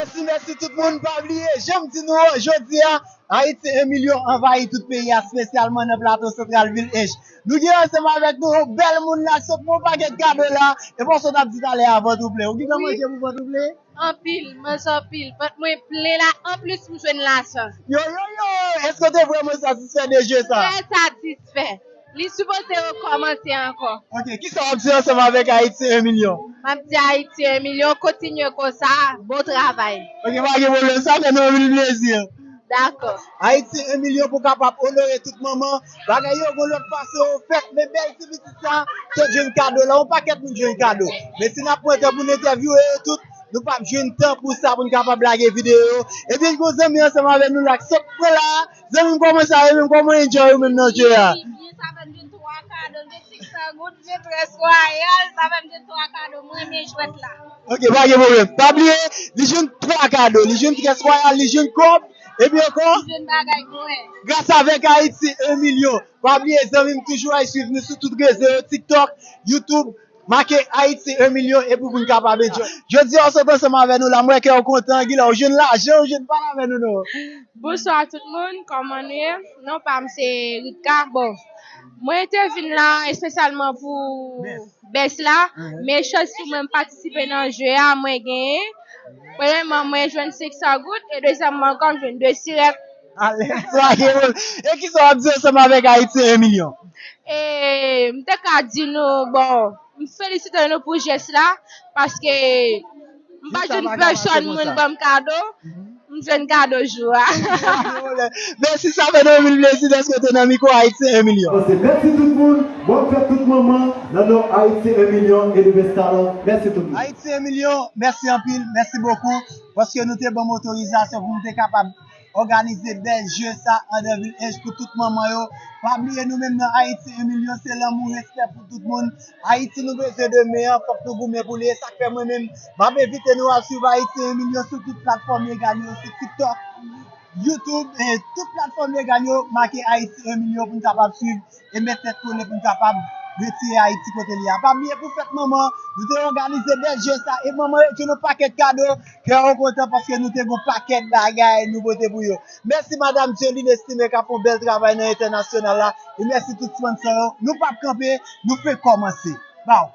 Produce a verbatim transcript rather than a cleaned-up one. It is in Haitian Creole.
Mèsi, mèsi tout moun. Pa bliye, jan m di nou jodi a, Ayiti en milyon anvayi tout peyi a, espesyalman nan Plato Santral, vil Ench. Nou gen ansanm avèk nou yon bèl moun la, sot mwen yon pakèt kado la, e pa sa w t ap di talè a, vant ou plen. Ou gentan manje pou vant ou plen? Anpil, m anvi anpil. Vant mwen plen la, anplis m jwenn lajan. Yo, yo, yo, èske w te vrèman satisfè de jeu sa? Trè satisfè. Li sipoze rekòmanse ankò. Ok, kisa w ap di ansanm avèk Ayiti en milyon? M ap di Ayiti en milyon, kontinye konsa, bon travay. Ok, pa gen pwoblèm, sa fè nou anpil plezi. Dakò. Ayiti en milyon pou kapab onore tout manman. Bagay yo gon lòt fason yo fèt, men bèl ti pitit sa, te jwenn kado la, yon pakèt moun jwenn kado. Men si n ap pran tan pou n entèvyouwe yo tout, nou p ap jwenn tan pou sa, pou n kapab lage videyo yo. Ebyen, gon zanmi ansanm avè nou la, k sot pran la. Zanmi m, kòman sa ye menm? Kòman w enjoy ou menm nan jeu a? Byen, sa fè m jwenn twa kado, m te six cents goud, m jwenn Tres Royal, sa fè m jwenn twa kado, m renmen jwèt la. Ok, pa gen pwoblèm. Pa bliye, li jwenn twa kado, li jwenn Tres Royal, li jwenn kòb, epi ankò? M jwenn bagay mwen. Gras avèk Ayiti en milyon. Pa bliye, zanmi m, toujou al swiv nou sou tout rezo yo, TikTok, YouTube, make Ayiti en milyon, epi pou n kapab enjoy. Jodi a, w sot ansanm avè nou la, m wè kè w kontan, Gila, w jwenn lajan, w jwenn pale avè nou non. Bonswa tout moun, kòman nou ye? Non pa m se Ritka. Bon, mwen te vin la espesyalman pou bès la, men chans pou mwen m patisipe nan jeu a, mwen genyen. Premyèman, mwen jwenn senk san goud, e dezyèmman ankò, m jwenn de sirèt. Alèz, pa gen pwoblèm. E kisa w ap di ansanm avèk Ayiti en milyon? E m te ka di nou, bon, m felisite nou pou jès la, paske m pa jwenn pèsòn moun ban m kado, m jwenn kado jou a. Mèsi, sa fè nou anpil plezi dèske w te nan mikwo Ayiti en milyon. Pase mèsi tout moun, bòn fèt tout manman, nan non Ayiti en milyon e Louis Talon. Mèsi tout moun. Ayiti en milyon, mèsi anpil, mèsi bokou, paske nou te ban m otorizasyon pou m te kapab òganize bèl jeu sa andan vil Ench pou tout manman yo. Pa bliye nou menm nan Ayiti en milyon, se lanmou, respè pou tout moun. Ayiti nou bezwen demen an, fòk nou goumen pou li. E sa k fè mwen menm, m ap envite nou al swiv Ayiti en milyon sou tout platfòm legal yo, sou TikTok, YouTube, e tout platfòm legal yo, make Ayiti en milyon pou n kapab swiv e met tèt kole pou n kapab retire Ayiti kote li a. Pa bliye pou fèt manman, nou te òganize bèl jeu sa, e manman yo jwenn yon pakèt kado, kè yo kontan paske nou te gon pakèt bagay nou pote pou yo. Mèsi Madam Jolie Nestimé k ap fè yon bèl travay nan entènasyonal la, e mèsi tout sponsor yo. Nou p ap kanpe, nou fenk kòmanse. Baw.